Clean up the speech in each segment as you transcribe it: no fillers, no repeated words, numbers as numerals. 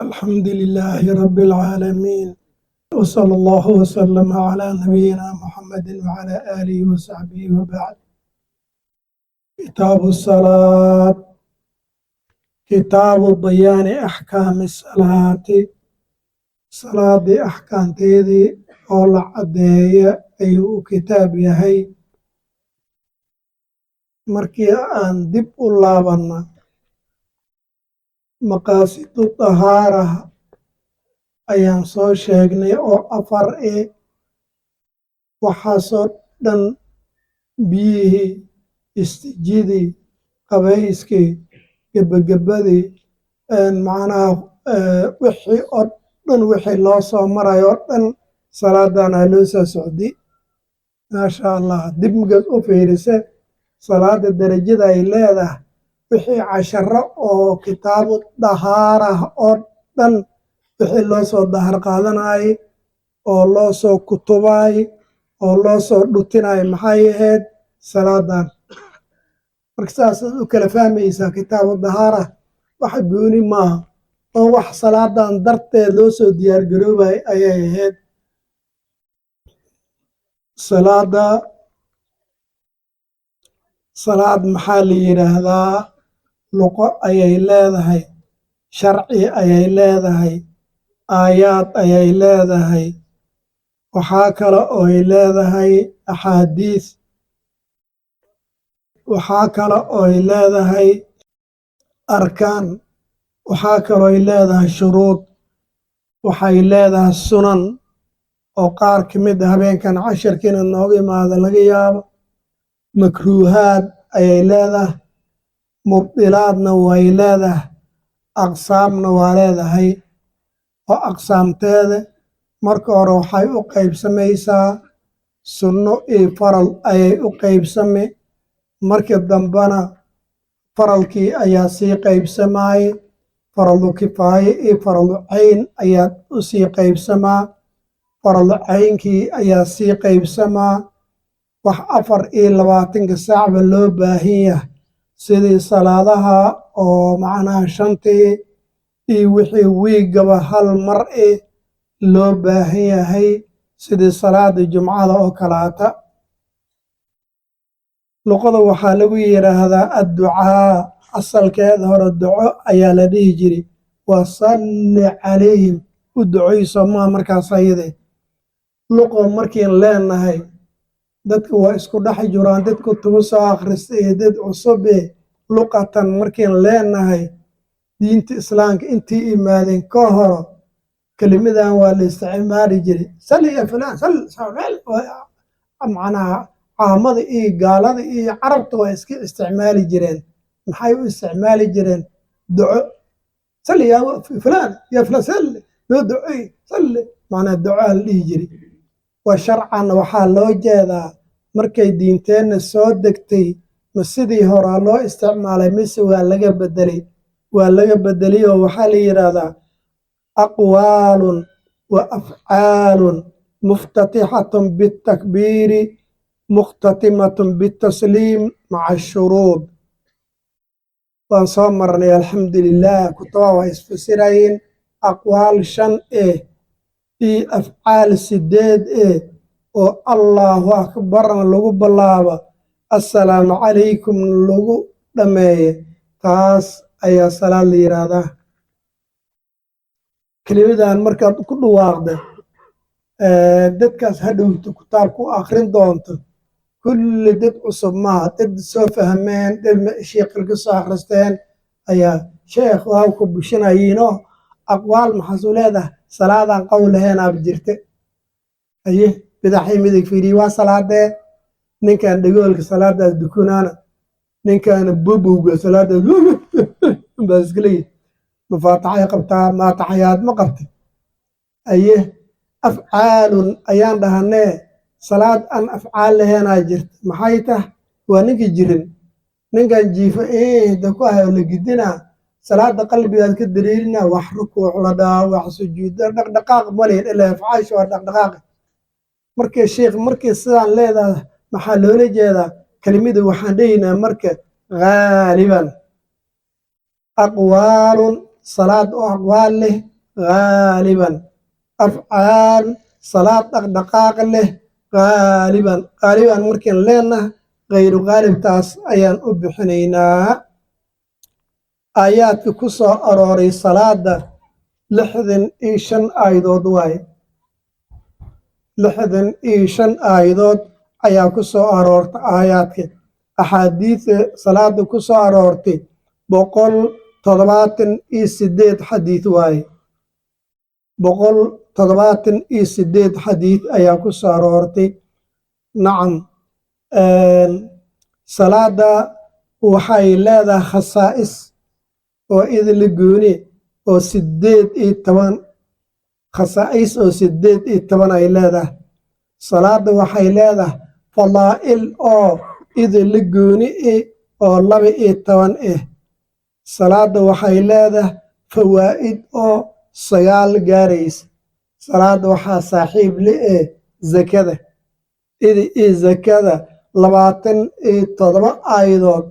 الحمد لله رب العالمين، وصلى الله وسلم على نبينا محمد وعلى آله وصحبه، وبعد. كتاب الصلاة، كتاب بيان أحكام الصلاة، salaadii axkaamteedii oo la caddeeya ayuu u kitaab yahay. Markii aan dib u laabanna, maqaasidu dahaaraha ayaan soo sheegnay oo afar e. Waxaasoo dhan, biyihii, istijidii, qabayskii, gebagabadii, macnaha wixii oo dhan, wixii loo soo marayo oo dhan salaadana loo soo socday. Maasha Allah, dib markaad u fiirise salaada darajada ay leedahay, wixii casharo oo kitaabu dahaarah oo dhan, wixii loo soo dahar qaadanayay oo loo soo kutubaay oo loo soo dhutinay maxay ahayd? Salaadan. Marka saasaad u kala fahmaysaa, kitaabu dahaara wax gooni maaha oo wax salaadan darteed loo soo diyaargaroobay ayay ahayd. Salaada, salaad maxaa la yidhaahdaa? Luqo ayay leedahay, sharci ayay leedahay, aayaad ayay leedahay, waxaa kale ooy leedahay axaadiis, waxaa kale ooy leedahay arkaan, waxaa kalooy leedahay shuruud, waxay leedahay sunan oo qaar ka mid a habeenkan cashirkiina nooga imaada laga yaabo, makruuhaad ayay leedahay, mubdilaadna way leedahay, aqsaamna waa leedahay. Oo aqsaamteeda marka hore waxay u qaybsamaysaa sunno iyo faral ayay u qaybsame. Markii dambena faralkii ayaa sii qaybsamaayey, faralu kifaaye iyo faralu cayn ayaa u sii qaybsamaa, faralu caynkii ayaa sii qaybsamaa. Wax 24-ka saacba loo baahan yahay, sidii salaadaha oo macnaha shantii iyo wixii wiigaba hal mar eh loo baahan yahay, sidii salaada Jumcada oo kalaata. Luqada waxaa lagu yidhaahdaa adducaa. Asalkeeda hore duco ayaa la dhihi jiray. Wasalli calayhim, u ducayso maa. Markaas ayade luqo markiin leenahay, dadka waa isku dhex jiraan, dad kutubo soo akhrista iyo dad cusube. Luqatan markiin leenahay, diinta Islaamka intii imaadeen ka horo kelimadan waa la isticmaali jiray. Salli ya fulaan, sal, macnaha caamada iyo gaalada iyo Carabta waa iska isticmaali jireen. Maxay u isticmaali jireen? Duco. Salli ya fulaan, ya fulaan, salli, noo ducey, salli, macnaha ducaa la dhihi jiray. Wa sharcan waxaa loo jeedaa, markay diinteenna soo degtay, ma sidii horaa loo isticmaalay mise waa laga bedelay? Waa laga bedelay oo waxaa la yidhaahdaa aqwaalun wa afcaalun muftatixatun bitakbiiri mukhtatimatun bitasliim maca shuruud. Waan soo marnay, alxamdulilah. Kutuba waa isfasirayeen. Aqwaal shan eh iyo afcaal sideed eh oo Allahu akbarna lagu bilaabo, assalaamu calaykum lagu dhammeeye, taas ayaa salaad la yidhaahdaa. Kelimadan markaad ku dhawaaqda, dadkaas hadhowta kitaab ku akhrin doonto, kulli dad cusub maaha, dad soo fahmeen, dad shiiqil ka soo akhristeen ayaa sheekh waa ku bushinayiinoo. Aqwaal maxaasu leedahay? Salaadaan qowl laheenaaba jirte. Aye, bidaxii midig fiiriye, waa salaadee? Ninkan dhagoolka salaadaas dukunaana, ninkan bobowga salaadaas baa iska leeyihi. Mafaataxay qabtaa? Maataxayaad ma qabtay? Aye, afcaalun ayaan dhahanee, salaad aan afcaal laheenaa jirta. Maxay tah? Waa ninkii jirin, ninkan jiifo da ku hayo la gidinaa, salaada qalbigaad ka dareerinaa. Wax rukuuc la dhaha, wax sujuuda, dhaqdhaqaaq male, ilaa afcaasha waa dhaqdhaqaaqi. Markii sheikh, markii sidaan leedahay, maxaa loola jeedaa kelimada? Waxaan dhehaynaa marka ghaaliban aqwaalun, salaad oo aqwaal leh. Haaliban afcaal salaad dhaqdhaqaaq leh haaliban. Haaliban markaan leenaha, khayru khaalibtaas ayaan u bixinaynaa. Aayaadka ku soo arooray salaada 65 aayadood waaye. 65 aayadood ayaa ku soo aroorta aayaadka. Axaadiida salaada ku soo aroortay 178 xadiid waaye. 178 xadiid ayaa ku soo aroortay. Nacam, salaada waxay leedahay khasaa'is oo idinla gooni oo 18 khasaa'is oo 18 ay leedahay. Salaada waxay leedahay fadaa'il oo idinla gooni eh oo 12 ah. Salaada waxay leedahay fawaa'id oo 9 gaaraysa. Salaada waxaa saaxiib le eh zakada. Idi iyo zakada 27 aayadood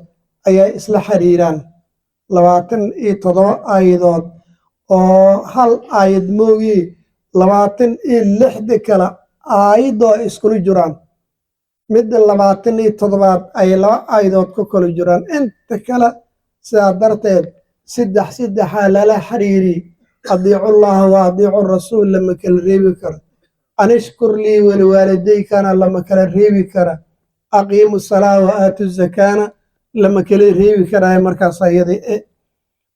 ayaa isla xiriiraan. 27 aayadood oo hal aayad moogii, 26-da kale aayadoo iskula jiraan. Midda 27-aad ay laba aayadood ku kala jiraan inta kale. Sidaa darteed saddex saddexaa lala xiriiri. Adiicullaha wa adiicu rasuul lama kala reebi karo. Anishkur lii waliwaalidaykana lama kala reebi kara. Aqiimu salaa wa aatu zakaana lama kala reebi karaayo. Markaas ayada e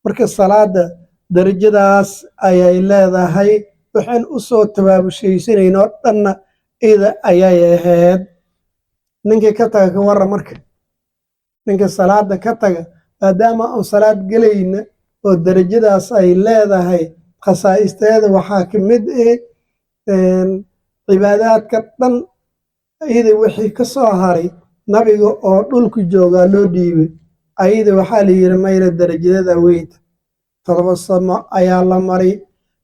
marka salaada darajadaas ayay leedahay. Waxaan u soo tabaabushaysanayno dhanna ida ayay ahayd. Ninkii ka taga ka warran? Marka ninka salaada ka taga, maadaama aan salaad gelayna oo darajadaas ay leedahay, khasaa'isteeda waxaa ka mid ah cibaadaadka dhan iyada wixii ka soo haray nabiga oo dhulku joogaa loo dhiibay. Ayada waxaa la yidhi mayna, darajadada weynta 7 samo ayaa la maray.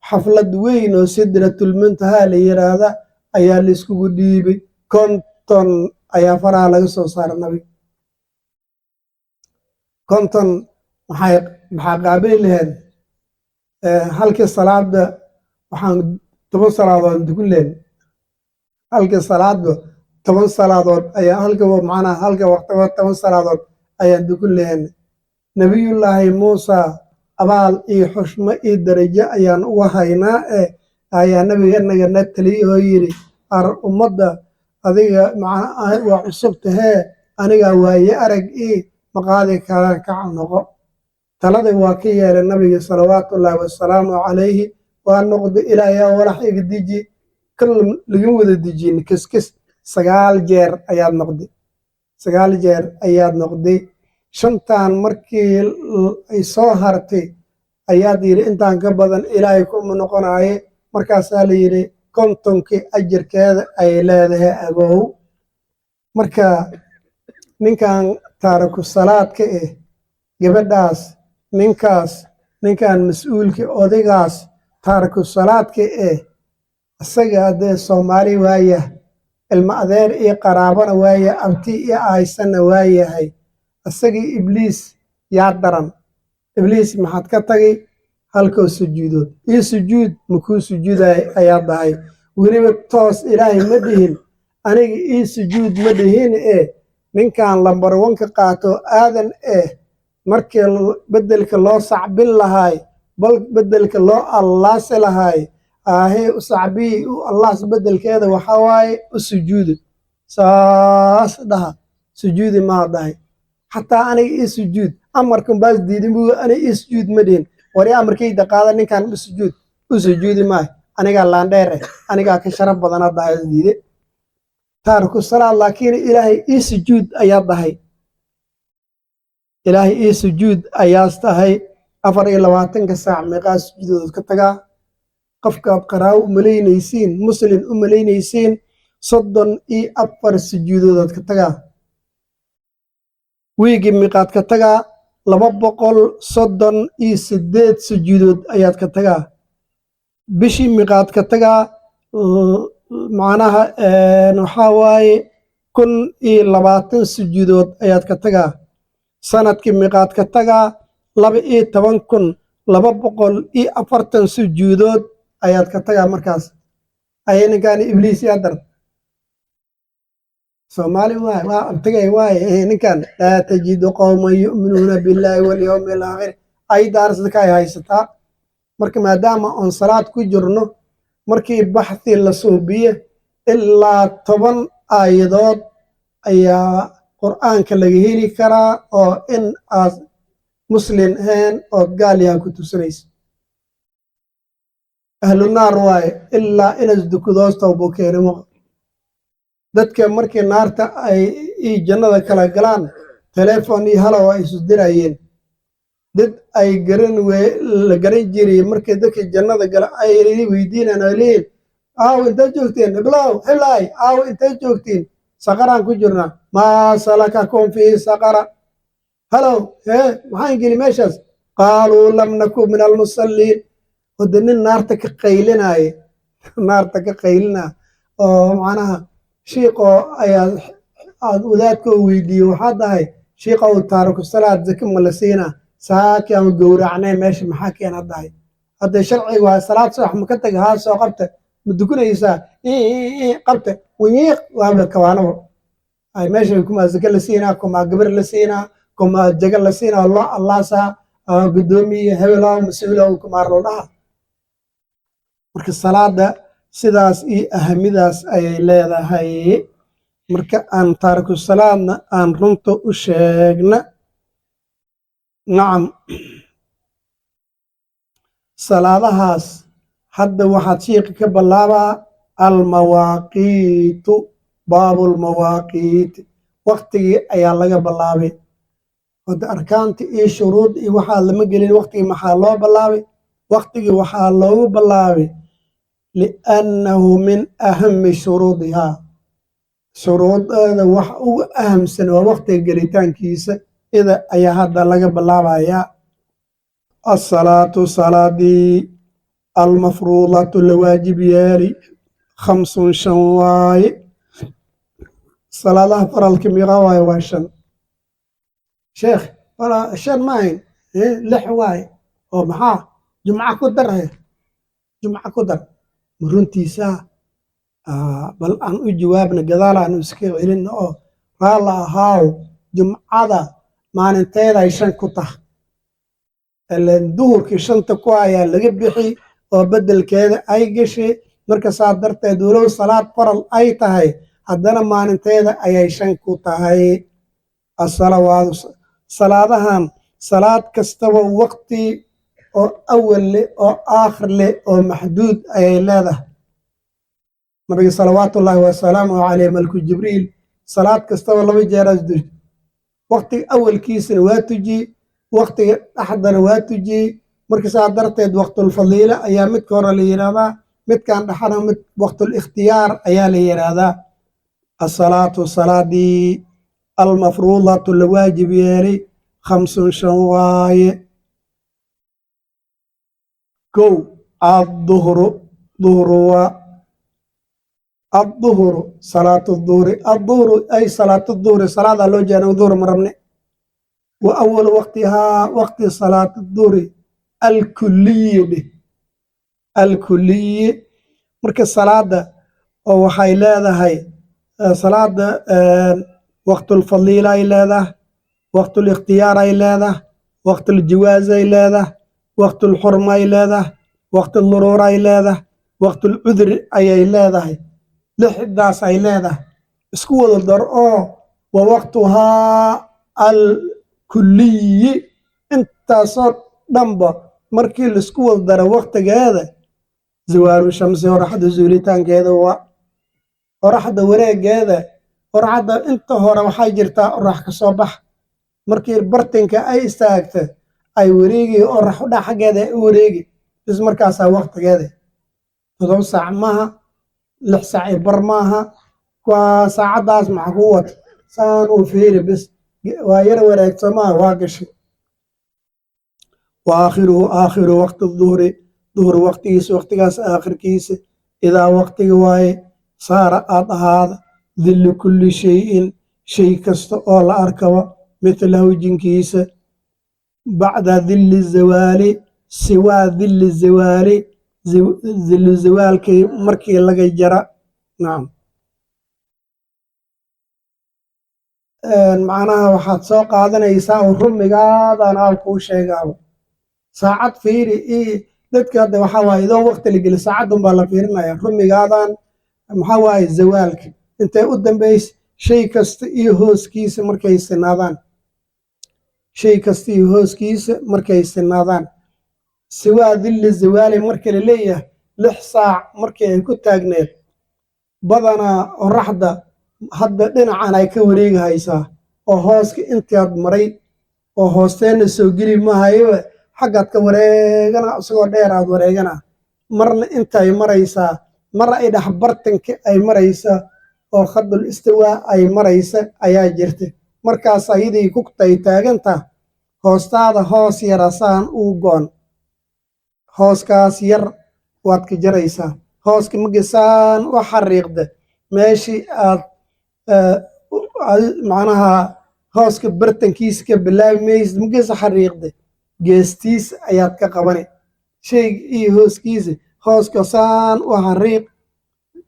Xaflad weyn oo Sidratulmuntahaa la yidhaahda ayaa laiskugu dhiibay. 50 ayaa faraha laga soo saaray nabiga. 50 maxaa qaabili lahayd? Halkii salaada waxaan 10 salaadood dukan lahayn. Halkii salaadba 10 salaadood ayaa halka, macnaha halka waqtiba 10 salaadood ayaan dukan lahayn. Nebiyullaahi Muusa abaal iyo xushmo iyo darajo ayaan uga haynaa ee ayaa nabiga inaga na taliyey oo yidhi: "Ar ummadda adiga waa cusub tahee, anigaa waaye arag ii maqaadi karaan, kac noqo." Talada waa ka yeelay nabiga salawaatullaahi wasalaamu calayhi. Waa noqday. "Ilaahay walax iga deji." Kal laga wada dejin kiskis 9 jeer ayaad noqday. 9 jeer ayaad noqday. Shantan markii ay soo hartay ayaad yidhi: "Intaan ka badan Ilaahay kuma noqonaaye." Markaasaa la yidhi: "50-kii ajarkeeda ay leedahay agow." Marka ninkan taariku salaadka ah, gabadhaas, ninkaas, ninkan mas-uulka, odaygaas taariku salaadka ah, isaga haddee Soomaali waayah, ilmo adeer iyo qaraabana waaya, abti iyo ahaysana waayahay. Isagii Ibliis yaa daran? Ibliis maxaad ka tagay? Halkoo sujuudood iyo sujuud makuu sujuuday ayaa dahay. Weliba toos Ilaahay ma dhihin "aniga ii sujuud", ma dhihin ee ninkan lambar wanka qaato aadan eh, markii beddelka loo sacbin lahaay, bal beddelka loo allaasi lahaay, aahee u sacbiyi u allaas beddelkeeda waxaa waaye u sujuudi. Saas dhaha, sujuudi maa dhahay. Xataa "aniga ii sujuud" amarkan baas diidin buu. "Aniga ii sujuud" ma dhihin. "Wari amarkayda qaada, ninkan u sujuud." "U sujuudi maayo, anigaa laandheer eh, anigaa ka sharaf badana" dhahay, diide taariku salaad. Laakiin "Ilaahay ii sujuud" ayaa dhahay. "Ilaahay ii sujuud" ayaas tahay. 24-ka saac meeqaa sujuudood ka tagaa? Qofkaad qaraawo u malaynaysiin, muslim u malaynaysiin, 34 sujuudoodaad ka tagaa. Wiigii miqaad ka tagaa? 238 sujuudood ayaad ka tagaa. Bishii miqaad ka tagaa? Macnaha waxaa waaye 1020 sujuudood ayaad ka tagaa. Sanadkii miqaad ka tagaa? 12,000. 240 sujuudood ayaad ka tagaa. Markaas ayay ninkaan Ibliis yaa dar Soomaali waay, waa abtigay waaye ninkan. Laa tajidu qowman yu'minuuna billaahi walyawmi alaakhir ay daarsadka ay haysataa. Marka maadaama oon salaad ku jirno, markii baxthi la suubiye, ilaa 10 aayadood ayaa Qur'aanka laga heli karaa oo in aad Muslim ahayn ood gaal yaha ku tusinaysa. Ahlu naar waaye ilaa inas dukudoos tawbo keenimo. Dadka markii naarta ay iyo jannada kala galaan, telefon iyo halow ay isu dirayeen. Dad ay garan la garan jiray markii dadka jannada gala ay weydiinaan ay leeyihin: "Aaw, intaad joogteen? Heblow, heblaay, aaw, intaad joogteen?" "Saqaraan ku jirnaa." "Maa salakakum fii saqara?" "Halow, hee, maxaan geli meeshaas?" "Qaaluu lam naku min almusalliin." Wada nin naarta ka qaylinaaye, naarta ka qaylinaa oo macnaha shiiqoo ayaa aad wadaadka weydiiye, waxaad tahay shiiqow, taariku salaad zaka ma la siinaa? Saaki ama gowracnay meesha maxaa keena dahay? Hadda sharciga waa salaad subax ma ka taga? Haa, soo qabta. Ma dukunaysaa? Qabta winyiiq waaba kawaanabo ay meesha. Kumaa zaka la siinaa, kumaa gabar la siinaa, kumaa jaga la siinaa, loo allaasaa gudoomiye hebelow, mas-uulow, kumaa loo dhaha. Marka salaada sidaas iyo ahamidaas ayay leedahay. Marka aan taariku salaadna aan runta u sheegna. Nacam, salaadahaas hadda waxaad shiiqi ka bilaabaa almawaaqiitu, baabulmawaaqiiti. Waktigii ayaa laga bilaabay. Hadda arkaanta iyo shuruud iyo waxaa lama gelin. Waktigii maxaa loo bilaabay? Waktigii waxaa loogu bilaabay liannahu min ahami shuruudihaa, shuruudeeda wax ugu ahamsan waa waktiga gelitaankiisa. Ida ayaa hadda laga bilaabayaa. Asalaatu, salaadii, almafruudatu, la waajib yeeli, khamsun, shan waaye. Salaadaha faralka miiqa waaye? Waa shan, sheekh. Shan ma ahayn, lix waaye. Oo maxaa jumca ku dar? He, jumca ku dar. Ma runtiisaa? Bal aan u jawaabna, gadaal aanu iska celinna oo raalla ahaaw. Jumcada maalinteeday shan ku tah ileen duhurkii shanta ku ayaa laga bixi oo beddelkeeda ay gashay. Marka saa darteed, walow salaad faral ay tahay, haddana maalinteeda ayay shan ku tahay. Asalawaadu, salaadahan, salaad kastaba waqti oo awal leh oo aakhir leh oo maxduud ayay leedahay. Nabiga salawaatullaahi wasalaamuhu caleyh, malku Jibriil salaad kastaba laba jeeraas duj. Waqtiga awalkiisana waa tujiyey, waqtiga dhexdana waa tujiyey. Marka saa darteed waqtulfadiila ayaa midka hore la yidhaahdaa, midkan dhexana mid waqtul ikhtiyaar ayaa la yidhaahdaa. Asalaatu, salaadii, almafruudatu, la waajib yeelay, khamsun, shan waaye. Kow, adduhru, duhru waa adduhru, salaatu duhri. Adduhru ay salaatu duhri, salaadaa loo jeeda, duhur ma rabne. Wa awalu waqtihaa, waqti salaati duhri alkuliyi dheh, alkuliyi. Marka salaada oo waxay leedahay salaada waqtulfadiila ay leedahay, waqtulikhtiyaar ay leedahay, waqtuljawaaz ay leedahay, waqtulxurma ay leedahay, waqtulduruura ay leedahay, waqtulcudri ayay leedahay. Lixdaas ay leedahay isku wada dar oo wa waqtuhaa alkuliyi. Intaasoo dhanba markii laisku wada daro, waqtigeeda zawaalu shamsi, qoraxda zuulitaankeeda, waa qoraxda wareegeeda. Qoraxda inta hore waxay jirtaa qorax ka soo bax. Markii bartinka ay istaagta ay wareegi, qorax udhac xaggeeda ay u wareegi bis, markaasaa waqtigeeda. 7 saac maaha, 6 saac iyo bar maaha, waa saacaddaas. Maxaa kuu wata? Saan uu fiiri bis, waa yar wareegto maaha, waa gashay. Wa aakhiruhu, aakhiru waqti duhri, duhur waqtigiisa, waqtigaas aakhirkiisa, idaa waqtiga waaye saara, aad ahaada, dillu kulli shayin, shay kasta oo la arkaba, mithlahu, jinkiisa, bacda dilli zawaali. Siwaa dilli zawaali, dillu zawaalkii markii laga jara. Nacam, macnaha waxaad soo qaadanaysaa oo rumigaadaan aal kuu sheegaaba. Saacad fiiri i dadka hadda waxaa waaye idoo waqti la geli, saacadun baa la fiirinaya. Rumigaadaan maxaa waaye? Zawaalka intay u dambaysa shay kasta iyo hooskiisa markay sinaadaan, shay kasta iyo hooskiisa markay sinaadaan. Siwaa dilli zawaali marka la leeyahay, 6 saac markii ay ku taagneed, badanaa qoraxda hadda dhinacan ay ka wareegahaysaa oo hooska intaad maray oo hoosteenna soo geli mahayoba, xaggaad ka wareegana, isagoo dheer aad wareegana. Marna intay maraysaa, mar ay dhex bartanka ay maraysa oo khadul istiwaa ay maraysa ayaa jirta. Markaas ayadii kugtay taagantaa, hoostaada hoos yarasaan uu goon, hooskaas yar waad ka jaraysaa. Hooska magisaan u xariiqda meeshii aad macnaha hooska bartankiisa ka bilaabi maysid, magisa xariiqda geestiisa ayaad ka qabani shayga iyo hooskiisa. Hooska saan u xariiq,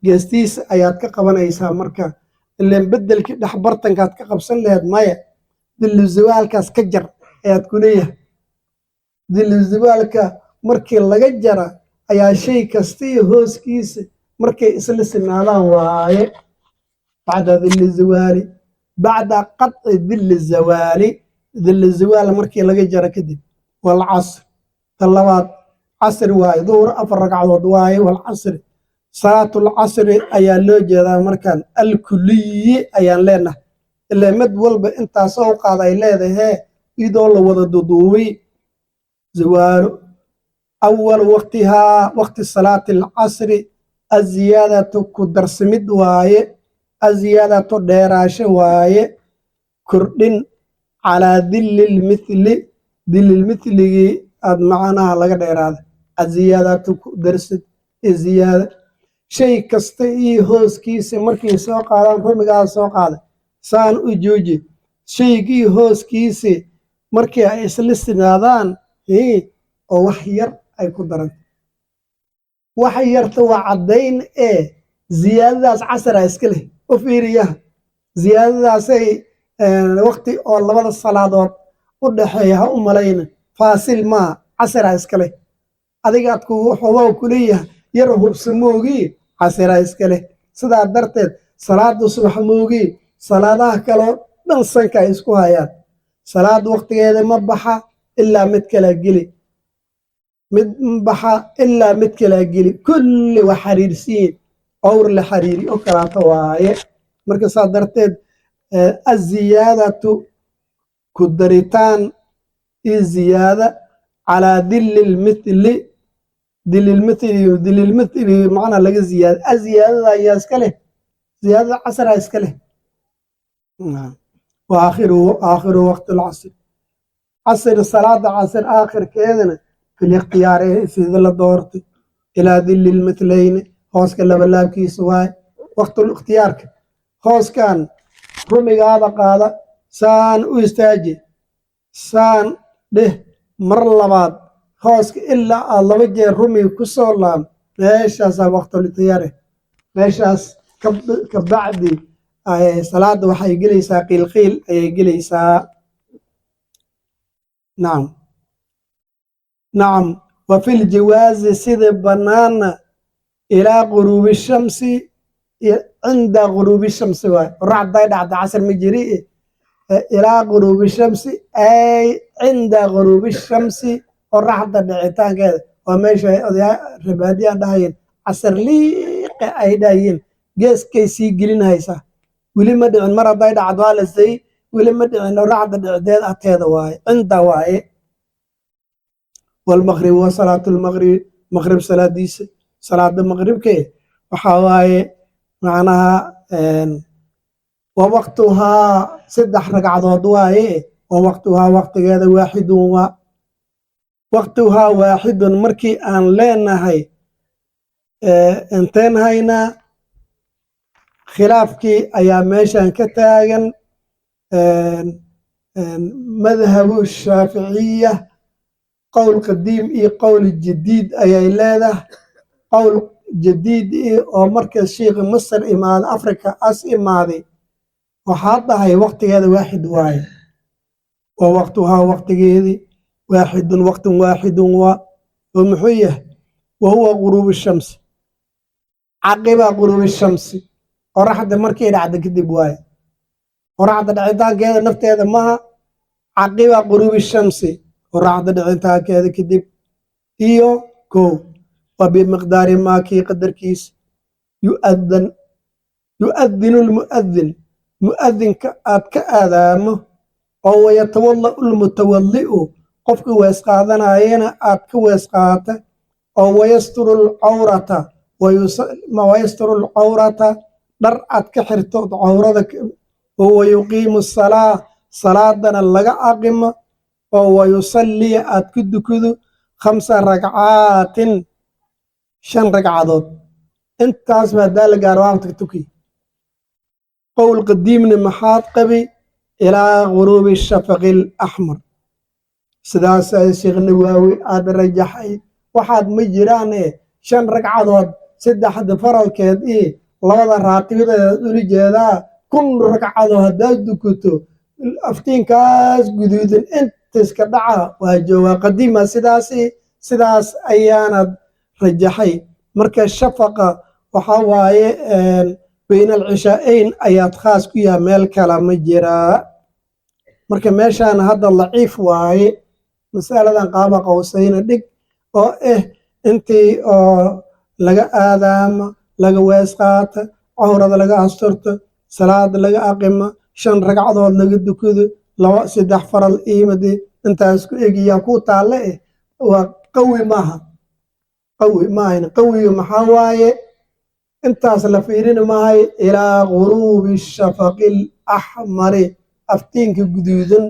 geestiisa ayaad ka qabanaysaa. Marka ileen beddelkii dhex bartankaad ka qabsan laheyd maya, dillu zawaalkaas ka jar ayaad ku leeyahay. Dillu zawaalka markii laga jara ayaa shay kasta iyo hooskiisa markay isla sinaadaan waaye. Bacda dilli zawaali, bacda qatci dilli zawaali, dilli zawaal markii laga jaro kadib. Walcasr, ta labaad casri waaye. Duhur 4 ragcadood waaye. Walcasri, salaatul casri ayaa loo jeedaa. Markaan alkuliyi ayaan leenahay, ilaa mid walba intaasoo qaad ay leedahee, iyadoo la wada duduubay. Zawaalu awal waqtihaa, waqti salaati alcasri, aziyaadatu ku darsamid waaye, aziyaadatu dheeraasho waaye, kordhin calaa dilli lmithli, dillilmithligii aad macnaha laga dheeraada. Aziyaadatu ku darsid, ziyaada shay kasta iyo hooskiisa markay soo qaadaan. Rumigaa soo qaada, saan u jooji, shaygii hooskiisi markii ay isla sinaadaan oo wax yar ay ku daranta. Wax yarta waa caddayn ee ziyaadadaas casara iska leh. U fiiriyaha ziyaadadaasay waqti oo labada salaadood u dhaxeeya ha u malayna, faasil maa, casara iska leh. Adigaad kugu xogow kuleeyahay yar hubsa moogii, casiraa iska leh. Sidaa darteed salaada subax moogii, salaadaha kaloo dhan sanka ay isku hayaan. Salaad waqtigeeda ma baxa ilaa mid kalaa geli, mid ma baxa ilaa mid kalaa geli. Kulli waa xariirsiin, owr la xariiri oo kalaata waaye. Marka saa darteed aziyaadatu ku daritaan iyo ziyaada calaa dilli lmithli, dililmithli, dililmithli macnaa laga ziyaada. Aziyaadada ayaa iska leh, ziyaadada casraa iska leh. Wa aakhiru, aakhiru waqti alcasr, casr, salaada casr aakhirkeedana fil ikhtiyaari, sida la doortay, ilaa dilli lmithlayni, hooska labalaabkiisa waaye. Waqtul ikhtiyaarka hooskan rumigaada qaada, saan u istaaji, saan dheh, mar labaad hooska ilaa aad laba jeer rumiga ku soo laam, meeshaasaa waqtul ikhtiyaare. Meeshaas ka bacdi salaada waxay gelaysaa qiilqiil ayay gelaysaa. Nacam, nacam. Wa fil jawaazi, sida bannaana, ilaa ghuruubi shamsi, cinda ghuruubi shamsi waay. Qorax hadday dhacda casr ma jiri. Ilaa ghuruubi shamsi ay cinda ghuruubi shamsi, qoraxda dhicitaankeeda waa meesha ay odayaa rebaadiyaa dhahayeen casar liiqe ay dhahayeen, geeskay sii gelinaysaa. Weli ma dhicin, mar hadday dhacdo waa la say, weli ma dhicin. Qoraxda dhicdeed agteeda waaye, cinda waaye. Walmaqrib, wa salaatu lmaqribi, maqrib salaadiisa, salaada maqribkee waxaa waaye macnaha wa waqtuhaa 3 ragcadood waaye. Wa waqtuhaa, waqtigeeda, waaxidun waa waqtuhaa waaxidun. Markii aan leenahay inteen haynaa, khilaafkii ayaa meeshan ka taagan. Madhabu shaaficiya. Qowl qadiim iyo qowl jadiid ayay leedahay. Qowl jadiid oo marka Sheikh Masar imaaday, Africa as imaaday, waxaa dhahay waqtigeeda waaxid waaye. Wa waqtuhaa, waqtigeedii, waaxidun, waqtun waaxidun waa oo muxuu yahay? Wa huwa guruubu shamsi, caqiba guruubi shamsi, qoraxda markay dhacda kadib waaye. Qoraxda dhicitaankeeda nafteeda maha, caqiba guruubi shamsi, qoraxda dhicitaankeeda kadib. Iyo kow wa bimiqdaari maa kii qadarkiis yu'adan, yu'adinu lmu'adin, mu'adinka aad ka aadaamo, oo wayatawalla'u lmutawalli'u, qofka wees qaadanayana aad ka wees qaata, oo wayasturu lcawrata, wayasturu lcawrata, dhar aad ka xirto cawrada, oo wayuqiimu salaa, salaadana laga aqimo, oo wayusalliya, aad ku dukado khamsa ragcaatin, 5 ragcadood. Intaas ba haddaa la gaaro waqtiga tuki. Qowl qadiimna maxaad qabi? Ilaa guruubi shafaqi alaxmar. Sidaas ay Sheekh Nawaawi aad rajaxay. Waxaad ma jiraane 5 ragcadood, saddexda faralkeed iyo labada raatibadeed ula jeedaa. 1000 ragcadood haddaad dukato, aftiinkaas guduudan intiska dhaca waa joogaa. Qadiima sidaasi, sidaas ayaanad rajaxay. Marka shafaqa waxaa waaye bayna alcishaa'ayn ayaad khaas ku yahay, meel kale ma jiraa. Marka meeshaan hadda laciif waaye mas'aladan, qaaba qowsayna dhig oo intii oo laga aadaamo, laga wees qaata, cawrada laga asturto, salaada laga aqimo, 5 ragcadood laga dukado, laba saddex faral iimadi intaas ku egiyaa ku taalle waa qawi maaha, qawi maahan. Qawiga maxaa waaye? Intaas la fiirini maahay, ilaa guruubi shafaqi alaxmari, aftiinka guduudan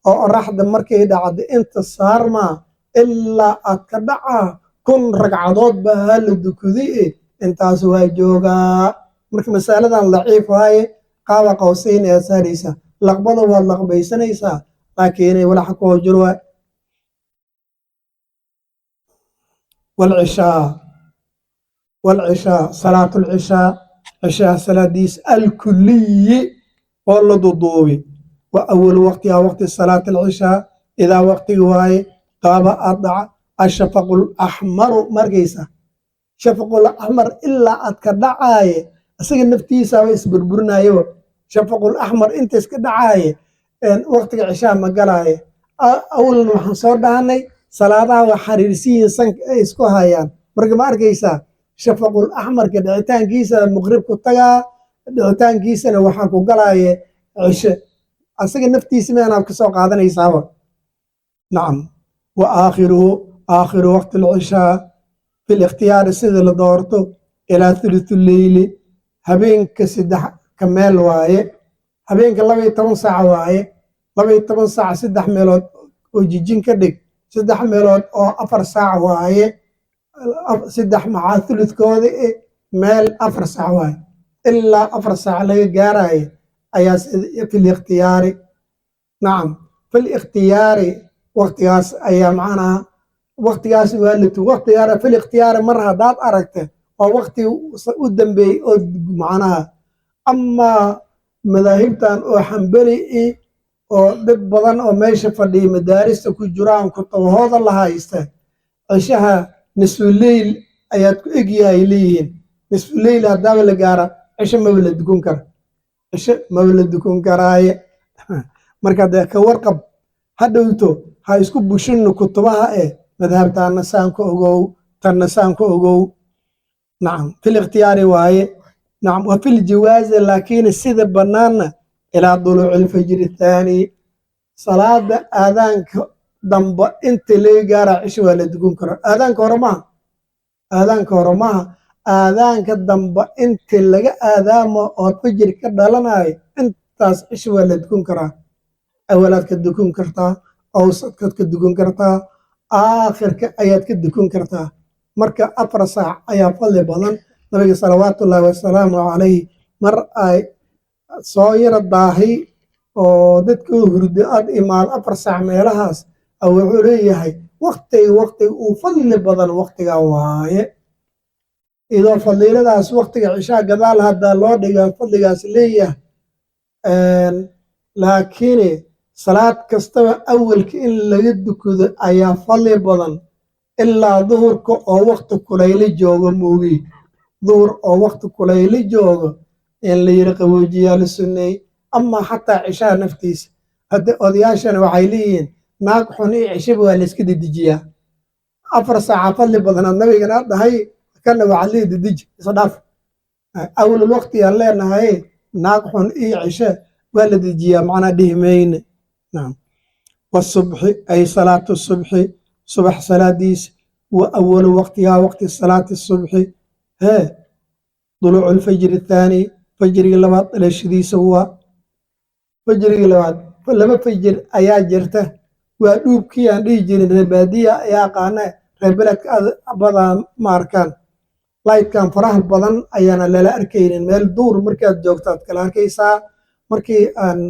oo qoraxda markay dhacdo inta saarmaa ilaa aad ka dhacaa, 1000 ragcadood baa hala dukaday intaas waa joogaa. Marka masaladan laciif waaye, qaaba qowsayn ayaad saaraysaa, laqbada waad laqbaysanaysaa, laakiin walaxa ku jiro waa walcishaa. Walcishaa, salaatu lcishaa, cishaha salaadiis alkuliyi oo la duduubi, wa awalu waqtiha, waqti salaati alcishaa, idaa waqtigi waaye qaaba aad dhaca ashafaqu laxmaru. Markaysa shafaqul axmar ilaa aad ka dhacaaye, isaga naftiisaaba isburburinayaba. Shafaqul axmar inta iska dhacaaye waqtiga cishaha ma galaaye. Awalna waxaan soo dhahanay salaadaha waa xariirsiyiin, sanka ay isku hayaan. Marka ma arkaysaa, shafaqul axmarka dhicitaankiisa muqrib ku tagaa, dhicitaankiisana waxaa ku galaaye cishe, asaga naftiisa meanaad ka soo qaadanaysaaba. Nacam. Wa aakhiruhu, aakhiru waqti alcishaa fi likhtiyaari, sida la doorto, ilaa thuluthu leyli, habeenka saddex ka meel waaye. Habeenka 12 saac waaye. 12 saac saddex meelood oo jijin ka dhig, saddex meelood oo 4 saac waaye. Saddex maxaa thuluthkooda meel 4 saac waaye. Ilaa 4 saac laga gaarayo ayaa fi likhtiyaari. Nacam, fi likhtiyaari waqtigaas ayaa macnaha waqtigaas waa la tu waqtigaara. Fi likhtiyaari mar haddaad aragta waa waqti u dambeeyey oo macnaha. Amaa madaahibtan oo Xambali oo dad badan oo meesha fadhiya madaarista ku jiraan kutubahooda la haysta, cishaha nisfuleyl ayaad ku egyahay leeyihiin. Nisfuleyl haddaaba la gaara, cisho maba la dukun kara, cisho maba la dukun karaaye. Marka dee ka warqab, ha dhowto ha isku bushino kutubaha madhabtaana saan ku ogow, tanna saan ku ogow. Nacam, fil ikhtiyaari waaye. Nacam, wa fil jawaazi, laakiin sida bannaanna ilaa duluuci alfajri thaani, salaada aadaanka damba inta laga gaara cisho waa la dukun karaa. Aadaanka hore maaha, aadaanka hore maaha, aadaanka damba inta laga aadaamo ood fajri ka dhalanayo, intaas cisho waa la dukun karaa. Awalaad ka dukun kartaa, awsadkaad ka dukun kartaa, aakhirka ayaad ka dukun kartaa. Marka 4 saac ayaa fadli badan. Nabiga salawaatullaahi wasalaamu calayh mar ay soo yara daahay oo dadka hurdo aad imaad 4 saac meelahaas, wuxuu leeyahay Waqtiga waqtiga uu fadli badan waqtigan waaye, idoo fadiiladaas waqtiga cishaa gadaal hadda loo dhiga fadligaas leeyahay, laakiin salaad kastaba awalka in laga dukado ayaa fadli badan, ilaa duhurka oo waqti kulaylo joogo moogi. Duhur oo waqti kulaylo joogo in la yiri qaboojiyaa la sunneeyey. Amaa xataa cishaha naftiisa hadda odayaashana waxay leeyihiin naag xun iyo cishaba waa la iska dedejiyaa. 4 saaca fadli badanaad nabigana dhahay, kana waxaad leeyihi dedeji, isa dhaaf. Awlal waqti aan leenahay, naag xun iyo cishe waa la dejiyaa, macnaa dhihi mayne. Naam. Wasubxi ay salaatu subxi, subax salaadiisa. Wa awalu waqtihaa, waqti salaati subxi hee, duluucu lfajri athaani, fajrigii labaad dhalashadiisa. Waa fajrigii labaad. Laba fajir ayaa jirta. Waa dhuubkii aan dhihi jirin reer baadiya ayaa aqaana, reer beledka badan ma arkaan. Lightkan faraha badan ayaana lala arkaynin. Meel duur markaad joogto aad kala arkaysaa. Markii aan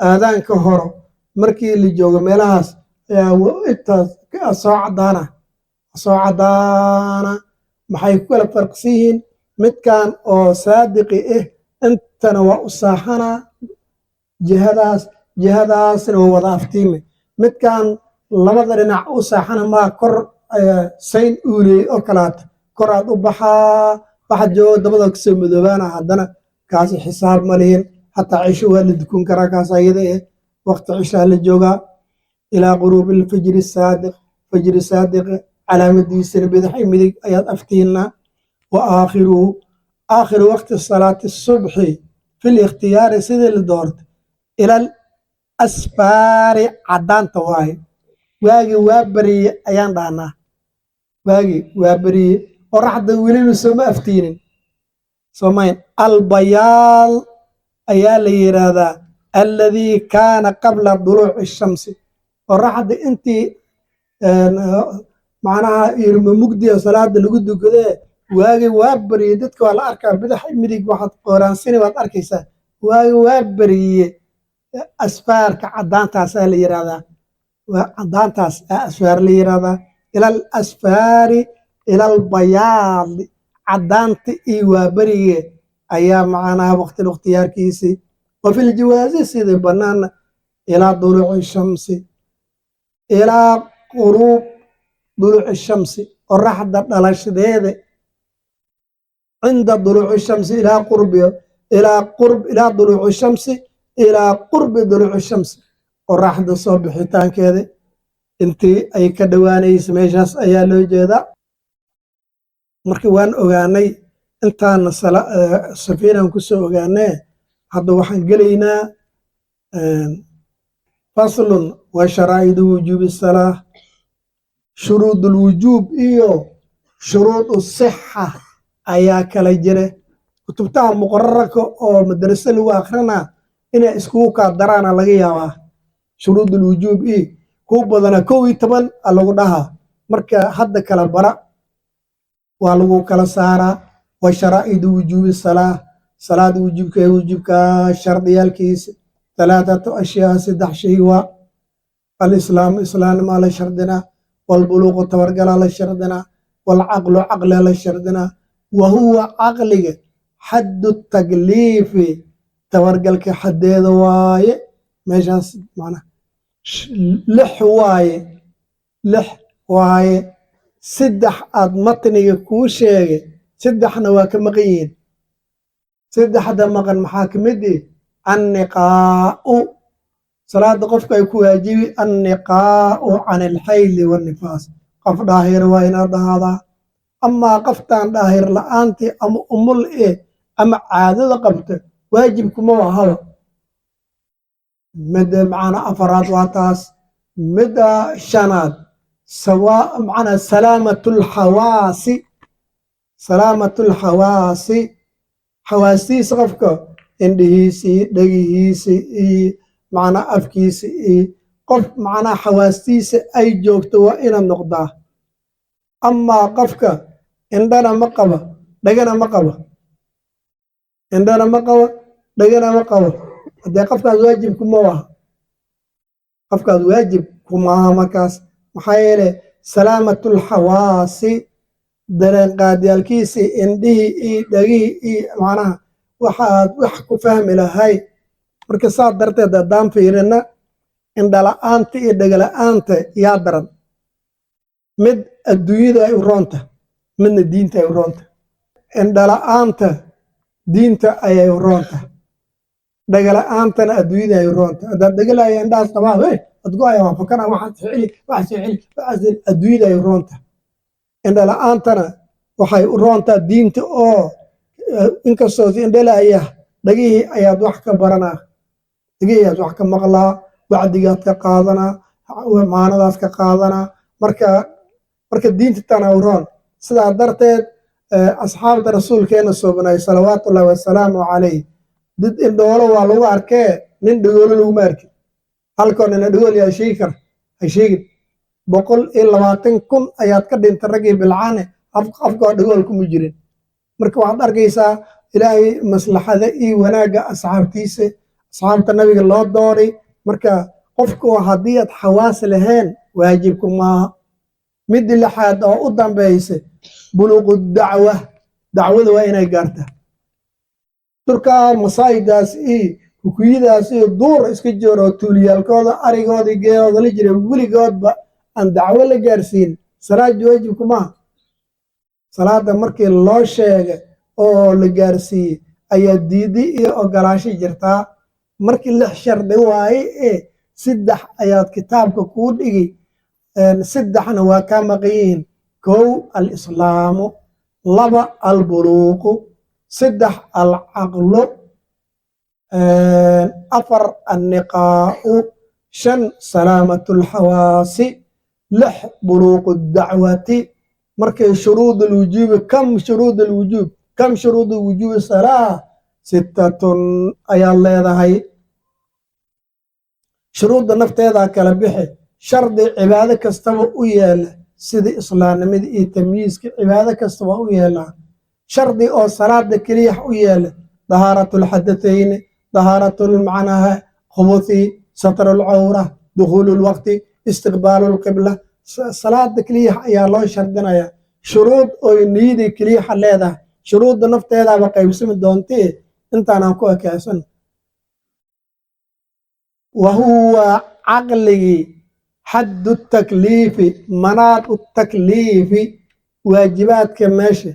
aadaanka horo markii la joogo meelahaas ayaa intaas soo caddaana, soo caddaana. Maxay ku kala farqsan yihiin? Midkan oo saadiqi ah intana waa u saaxanaa, jihadaas jihadaasna waa wada aftiimi. Midkan labada dhinac u saaxana maa, kor sayn uuley oo kalaata koraad u baxaa, waxaad joogo dabada kasoo madoobaana. Haddana kaasi xisaab ma lihin, xataa cisho waa la dukun karaa kaas ayada eh. Waqti cishaa la joogaa ilaa quruubi alfajri saadiq. Fajri saadiq calaamadiisana bidix iyo midig ayaad aftiinaa. Wa aakhiruhu, aakhiru waqti salaati subxi fi likhtiyaari, sidii la doortay, ila asfaari, caddaanta waaye. Waagi waa beriye ayaan dhahnaa. Waagi waa beriye, qoraxda welina sooma aftiinin, soomayn. Albayaal ayaa la yidhaahdaa alladii kaana qabla duluuci shamsi. Qoraxda intii macnaha irma mugdiga salaada lagu dukadee, waagi waa beriye, dadka waa la arkaa, bidax midig waxaad qooraansani waad arkaysaa. Waagi waa beriye, asfaarka caddaantaasaa la yidhahdaa. Waa caddaantaas asfaar la yidhahdaa. Ila al asfaari, ila albayaadi, caddaanta iyo waa berige ayaa macnaha waqtil ikhtiyaarkiisii. Wa fi ljawaasi, sidii bannaana, ilaa duluuci shamsi, ilaa quruub duluuci shamsi, qoraxda dhalashadeeda. Cinda duluuci shamsi ilaa qurbi, ilaa qurb, ilaa duluuci shamsi, ilaa qurbi duluuci shamsi, qoraxda soo bixitaankeeda intii ay ka dhowaanaysa meeshaas ayaa loo jeedaa. Marka waan ogaanay intaana safiinaan kusoo ogaanee, hadda waxaan gelaynaa faslun wa sharaa'idu wujuubi salaa. Shuruud ulwujuub iyo shuruud sixa ayaa kala jira. Kutubtaha muqararka oo madrase lagu akrinaa inay iskugu kaa daraana laga yaabaa. Shuruud ulwujuub iyo kuwa badana 11 a lagu dhahaa. Marka hadda kala bara, waa lagu kala saaraa. Wa sharaa'idu wujuubi salaa, salaada wujuubka, wujuubka shardiyaalkiisa, talaathatu ashyaa, saddex shay waa: alislaamu, islaamnimaa la shardinaa; walbuluuqu, tabargalaa la shardinaa; walcaqlu, caqliga la shardinaa. Wa huwa caqliga xaddu takliifi, tabargalka xaddeeda waaye. Meeshaas macnaha lix waaye, lix waaye. Saddex aad matniga kuu sheegay, saddexna waa ka maqan yihiin. Saddexda maqan maxaa ka mid ihi? Anniqaa'u, salaada qofka ay ku waajibi, anniqaa'u can alxayli wannifaas, qof dhaahir waa inaad dhahaadaa. Amaa qoftaan dhaahir la'aantii ama umul eh ama caadada qabta, waajibkuma ahaba. Midda macnaa afaraad waa taas. Midda shanaad sawa macnaa salaamatul xawaasi, salaamatul xawaasi, xawaastiisa qofka, indhihiisii, dhegihiisi iyo macnaa afkiisa iyo qof macnaa xawaastiisa ay joogto waa inaad noqdaa. Amaa qofka indhana ma qaba, dhegana ma qaba, indhana ma qaba, dhegana ma qabo, haddee qofkaas waajib kuma aha. Qofkaas waajib kumaaha markaas, maxaa yeele Salaamatulxawaasi, dareen qaadyaalkiisii, indhihii iyo dhegihii iyo macnaha waxaad wax ku fahmi lahay. Marka saa darteed haddaan fiirina, indhala'aanta iyo dhegala'aanta yaa daran? Mid adduunyada ay u roonta, midna diinta ay u roonta. Indhala'aanta diinta ayay u roonta, dhegala'aantana adduunyada ay u roonta. Haddaad dhegalaya, indhahaas qabaa, hey, adgo-aya, waa fakana, waxaas celi, waxaas celi, waxaas, adduunyada ay u roonta. Indhala'aantana waxay u roontaa diinta, oo inkastoo indhalaya, dhagihii ayaad wax ka baranaa, dhagihii ayaad wax ka maqlaa, wacdigaad ka qaadanaa, maanadaad ka qaadanaa. Marka diinta tana u roon. Sidaa darteed asxaabta rasuulkeena suubnay, salawaatullahi wasalaamu calayh, dad indhoolo waa lagu arkee, nin dhagoolo laguma arkin. Halkoo nina dhagool yaa sheegi kara? Ha sheegin. 120,000 ayaad ka dhintay raggii bilcaane, afkoo dhagool kuma jirin. Marka waxaad arkaysaa Ilaahay maslaxada iyo wanaagga asxaabtiisa, asxaabta nabiga loo dooray. Marka qofku haddii aad xawaas lahayn, waajibku maaha. Midii lixaad oo u dambaysa, buluuqu dacwa, dacwada waa inay gaartaa. Turkaa masaayidaas iyo kukuyadaas iyo duur iska jiro, tuuliyaalkooda, arigoodii, geelooda la jira, weligoodba aan dacwo la gaarsiin, salaad waajibku maaha. Salaada markii loo sheega oo la gaarsiiyey ayaa diidi iyo ogolaasho jirtaa. Markii lix shardi waaye ee saddex ayaad kitaabka kuu dhigi, saddexna waa kaa maqan yihiin. Kow, alislaamu; laba, albuluuqu; saddex, alcaqlu; afar, anniqaa'u; shan, salaamatu alxawaasi; lix, buluuqu dacwati. Markay shuruud alwujuubi, kam shuruud alwujuub, kam shuruud wujuubi salaa? Sittatun ayaad leedahay. Shuruudda nafteedaa kala bixi. Shardi cibaado kastaba u yeela, sida islaamnimada iyo tamyiiska, cibaado kastaba u yeelaa. Shardi oo salaada keliya u yeela: dahaaratu lxadathayni, dahaaratu macnaha khubuthi, satru lcawra, dukhuulu lwaqti, istiqbaalu lqibla. Salaada keliya ayaa loo shardinayaa. Shuruud oy niyadii keliyaxa leedahay, shuruudda nafteedaaba qaybsami doontee, intaanaan ku ekeysan. Wa huwa caqligii xaddu takliifi, manaadu takliifi, waajibaadka meesha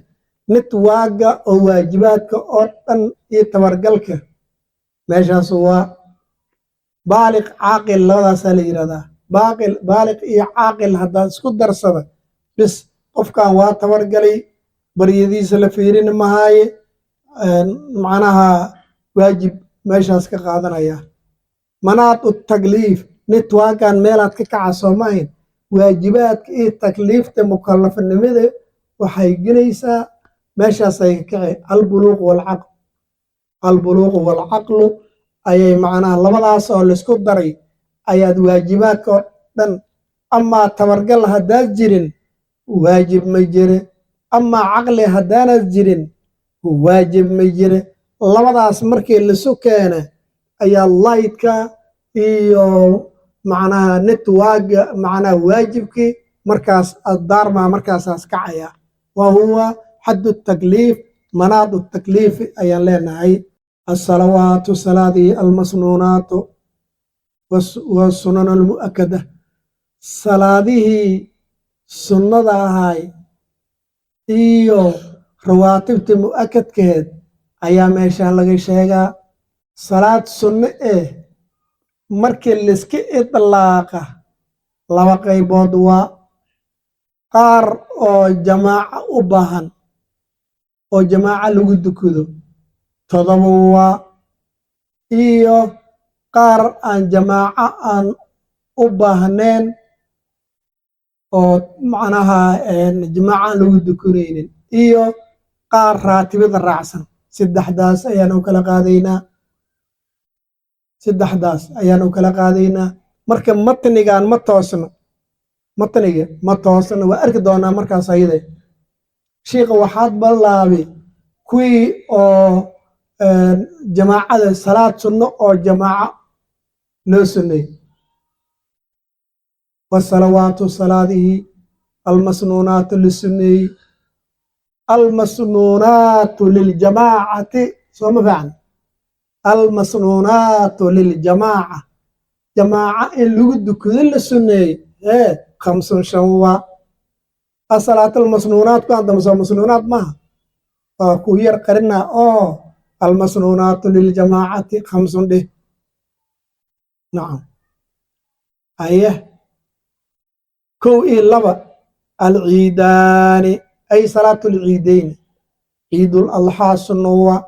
nitwaaga oo waajibaadka oo dhan iyo tabargalka meeshaas waa baaliq, caaqil, labadaasaa la yidhahdaa. Baaqil, baaliq iyo caaqil haddaad isku darsada bis, qofkan waa tabargalay, baryadiisa la fiirin mahaaye, macnaha waajib meeshaas ka qaadanaya. Manaadu takliif, nitwaagan meelaad ka kaca soomahayn. Waajibaadka iyo takliifta mukalafnimada waxay gelaysaa meeshaasay ka kici. Albuluuq walcaql, albuluuqu walcaqlu ayay macnaha labadaas oo laisku daray ayaad waajibaadka oo dhan. Amaa tabargal haddaad jirin, waajib ma jire. Amaa caqli haddaanaad jirin, waajib ma jire. Labadaas markii laisu keena ayaa laydka iyo macnaha networka, macnaha waajibkii markaas addaarmaa, markaasaas kacaya. Wa huwa xaddu takliif, manaadu takliifi ayaan leenahay. Asalawaatu, salaadii, almasnuunaatu wasunan almu'akada, salaadihii sunnada ahay iyo rawaatibta mu'akadkeed ayaa meeshaan laga sheegaa. Salaad sunno eh markii laiska idlaaqa, laba qaybood waa: qaar oo jamaaco u baahan oo jamaaco lagu dukado, 7 waa, iyo qaar aan jamaaco aan u baahneen oo macnaha jamaaco aan lagu dukanaynin, iyo qaar raatibada raacsan. Saddexdaas ayaan u kala qaadaynaa, saddexdaas ayaan u kala qaadaynaa. Marka matnigan ma toosno, matniga ma toosno, waa arki doonaa. Markaas ayade shiika waxaad ballaabi kuwii oo jamaacada, salaad sunno oo jamaaco loo sunneeyey. Wasalawaatu, salaadihii Almasnuunaatu la sunneeyey, almasnuunaatu liljamaacati, sooma fiican? Almasnuunaatu liljamaaca, jamaaca in lagu dukado la sunneeyey ee khamsun, shan waa asalaat almasnuunaat. Kuwaan dambe soo masnuunaat maaha, waa ku yar qarina oo almasnuunaatu liljamaacati khamsun dheh. Nacam, aye, kow iyo laba alciidaani, ay salaatu lciidayni, ciidul adxaa sunno waa.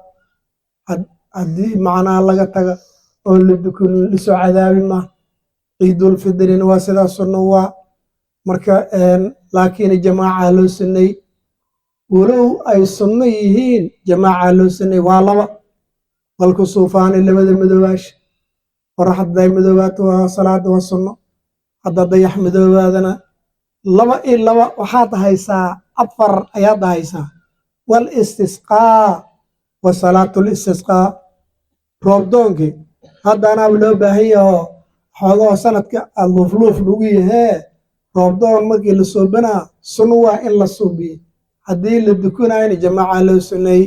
Haddii macnaha laga taga oon la dukanin, lisoo cadaabi ma. Ciidulfidrina waa sidaa, sunno waa. Marka laakiin jamaaca loo sunnay, walow ay sunno yihiin, jamaaca loo sunnay. Waa laba walkusuufaani, labada madoobaasha. Qorax hadday madoobaato, waa salaada, waa sunno. Hadda dayax madoobaadana, laba iyo laba waxaad haysaa, afar ayaad haysaa. Wal istisqaa wa salaatul istisqaa, roobdoonkii hadda anaaba loo baahan yaho, xoogahoo sanadka aad luufluuf lagu yahee. Roobdoon markii la suubinaa, sunno waa in la suubiyo. Haddii la dukanayna, jamaaca loo sunnay.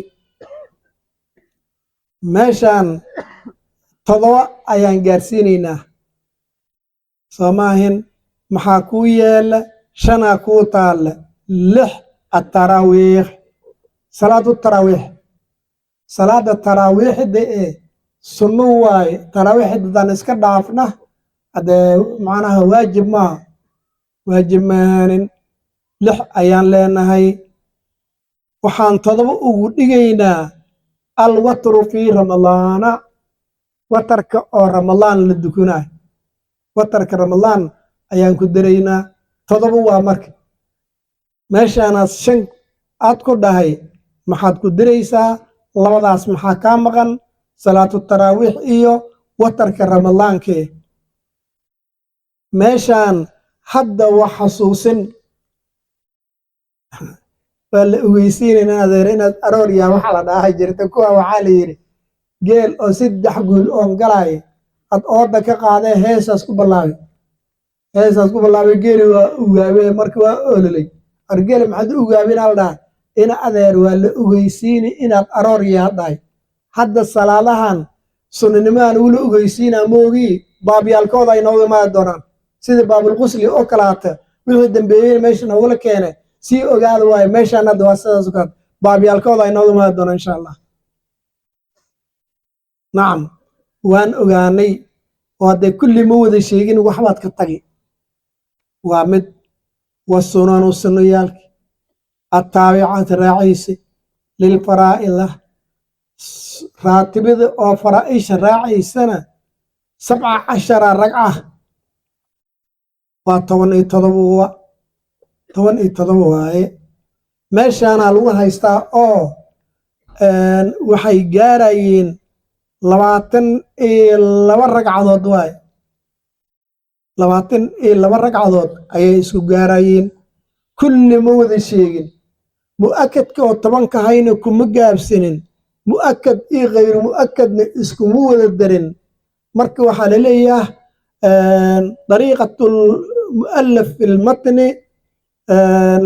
Meeshaan todoba ayaan gaarsiinaynaa, soo maahin? Maxaa kuu yeela? Shanaa kuu taalla, lix ataraawiix, salaatu taraawiix. Salaada taraawiixda ee sunno waaye. Taraawiixda haddaan iska dhaafna, haddee macnaha waajib maaha, waajib maahanin. Lix ayaan leenahay. Waxaan todoba ugu dhigaynaa alwatru fii ramadaana, watarka oo Ramadaan la dukunayo. Watarka Ramadaan ayaan ku daraynaa, todoba waa. Marka meeshaanaad shan aad ku dhahay, maxaad ku diraysaa? Labadaas maxaa kaa maqan? Salaatu taraawiix iyo watarka Ramadaankee. Meeshaan hadda wax xasuusin waa la ogeysiinayna, adeer, inaad aroor yaa waxa la dhahay jirta. Kuwa waxaa la yidhi geel oo 3 guul oon galaya ad ooda ka qaadee, heesaas ku bilaabay, heesaas ku bilaabay. Geeli waa ugaabee, marka waa ololay. Argeele maxaad u ugaabinaa, la dhahay. Ina adeer, waa la ogeysiini inaad aroor yaa dhahay. Hadda salaadahan sunninimadan wula ogeysiinaa moogii, baabyaalkooda ay nooga imaadi doonaan, sida baabulqusli oo kalaata. Wixii dambeeyey meesha noogula keenay sii ogaada waayo. Meeshaan hadda waa sidaas oo kale, baabyaalkooda ay nooga imaadi doonaan, insha Allah. Nacam, waan ogaanay oo haddee kulli ma wada sheegin, waxbaad ka tagi. Waa mid wa sunanu, sunnayaalki attaabicati, raacaysa lilfaraa'ida, raatibada oo faraa'isha raacaysana, 17 ragca waa 17, 17 waaye. Meeshaanaa lagu haystaa oo waxay gaarayeen 22 ragcadood waaye. 22 ragcadood ayay isku gaarayeen. Kulli ma wada sheegin. Mu'akadka oo 10-ka hayna kuma gaabsanin, mu'akad iyo khayru mu'akadna iskuma wada darin. Marka waxaa la leeyahay dariiqatu mu'allaf fi lmatni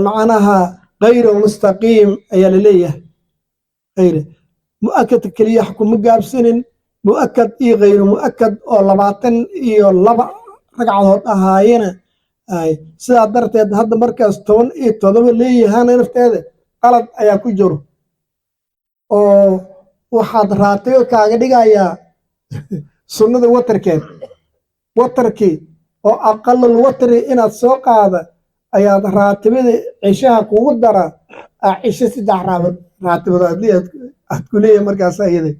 macnaha khayru mustaqiim ayaa la leeyahay. Khayr mu'akadka keliya kuma gaabsanin, mu'akad iyo khayru mu'akad oo 22 ragcadood ahaayena. Sidaa darteed hadda markaas 17 leeyahana nafteeda qalad ayaa ku jiro, oo waxaad raatibo kaaga dhigayaa sunnada watarkeed. Watarkii oo aqalul watri inaad soo qaada ayaad raatibada cishaha kugu dara, cisho saddex raatibada aad ku leeyahay. Markaas ayada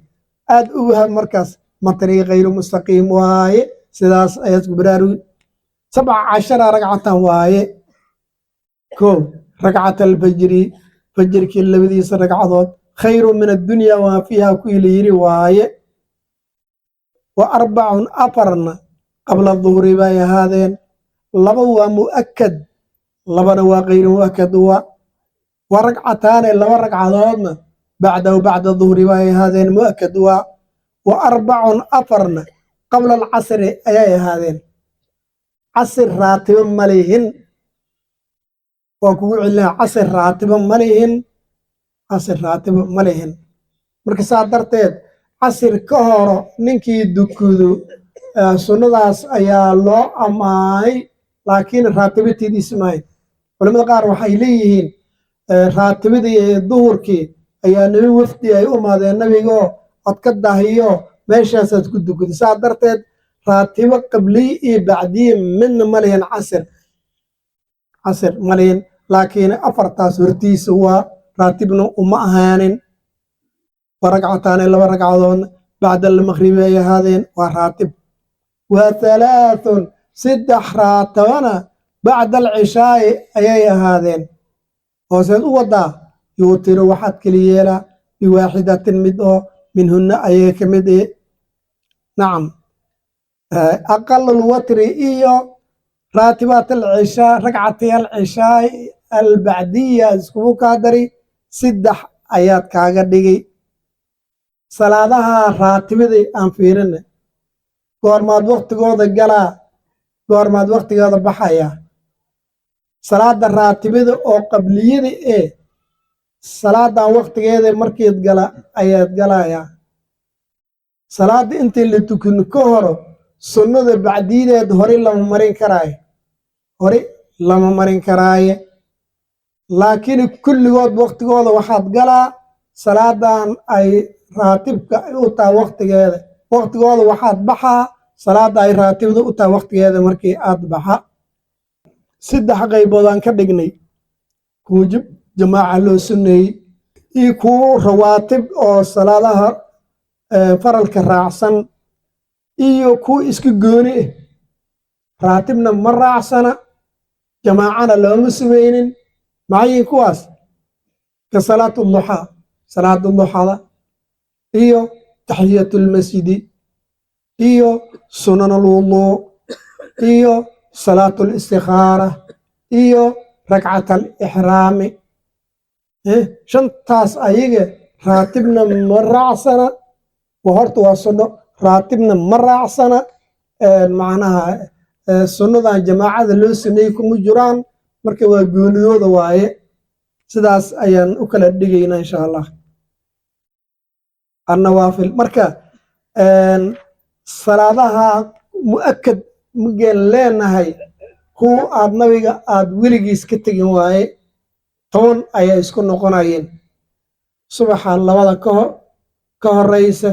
aad u waham, markaas matnigi khayru mustaqiim waaye. Sidaas ayaad ku baraarugi. 17 ragcatan waaye. Kow, ragcat alfajri, fajrkii labadiisa ragcadood, khayru min addunya waa fiiha kuwii la yiri waaye. Wa arbacun, afarna, qabla duhri bay ahaadeen. Laba waa mu'akad, labana waa kayru mu'akad. Wa ragcataane, laba ragcadoodna, bacdahu, bacda duhri bay ahaadeen, mu'akad waa. Wa arbacun, afarna, qabla alcasri ayay ahaadeen. Casir raatibo malihin. Waa kugu celinaa, casir raatibo ma lihin, casir raatibo ma lihin. Marka saa darteed casir ka horo ninkii dukudo, sunnadaas ayaa loo ammaanay, laakiin raatibatidiisi maahay. Culamada qaar waxay leeyihiin raatibadii duhurkii ayaa niman wafdi ay u imaadeen nabigoo od ka dahiyo meeshaasaad ku dukuday. Saa darteed raatibo qabliye iyo bacdiye midna ma lihin, casir casir ma lihin, laakiin afartaas hortiisa waa raatibna uma ahaanin. Wa ragcataani, laba ragcadoodna bacda almaqribi ay ahaadeen, waa raatib. Wa halaathun, saddex raatabana bacda alcishaa'i ayay ahaadeen. Hooseed u wadaa, yuutiru waxaad keli yeelaa biwaaxidatin mid oo minhunna ayaga ka mid e. Nacam, aqalulwatri iyo raatibaat alcishaa, ragcatay alcishaai albacdiya iskugu kaa dari, saddex ayaad kaaga dhigay. Salaadaha raatibadii aan fiirina, goormaad waktigooda galaa, goormaad waktigooda baxaya? Salaada raatibada oo qabliyada ee salaadan waktigeeda markiid gala ayaad galayaa. Salaada intii la tukin ka horo sunnada bacdiyadeed hore lama marin karaayo, hore lama marin karaaye. Laakiin kulligood waktigooda waxaad galaa salaadan ay raatibka u tahay waktigeeda, waktigooda waxaad baxaa salaada ay raatibada u tahay waktigeeda markii aad baxa. Saddex qaybood aan ka dhignay: kuwo jamaaca loo sunneeyey iyo kuwo rawaatib oo salaadaha faralka raacsan iyo kuwo iska gooni ah, raatibna ma raacsana, jamaacana looma samaynin. Maxay kuwaas? Ka salaatu duxaa, salaada duxada iyo taxiyatulmasjidi iyo sunan alwuduu iyo salaatu listikhaara iyo ragcat alixraami. Shantaas ayaga raatibna ma raacsana, horta waa sunno, raatibna ma raacsana, macnaha sunnadan jamaacada loo sameeyey kuma jiraan. Marka waa goonidooda waaye. Sidaas ayaan u kala dhigaynaa, insha Allah. Annawaafil, marka salaadaha mu'akad mugeen leenahay, kuwa aad nabiga aad weligiis ka tegin waaye, 10 ayaa isku noqonayeen. Subaxa labada ka horeysa,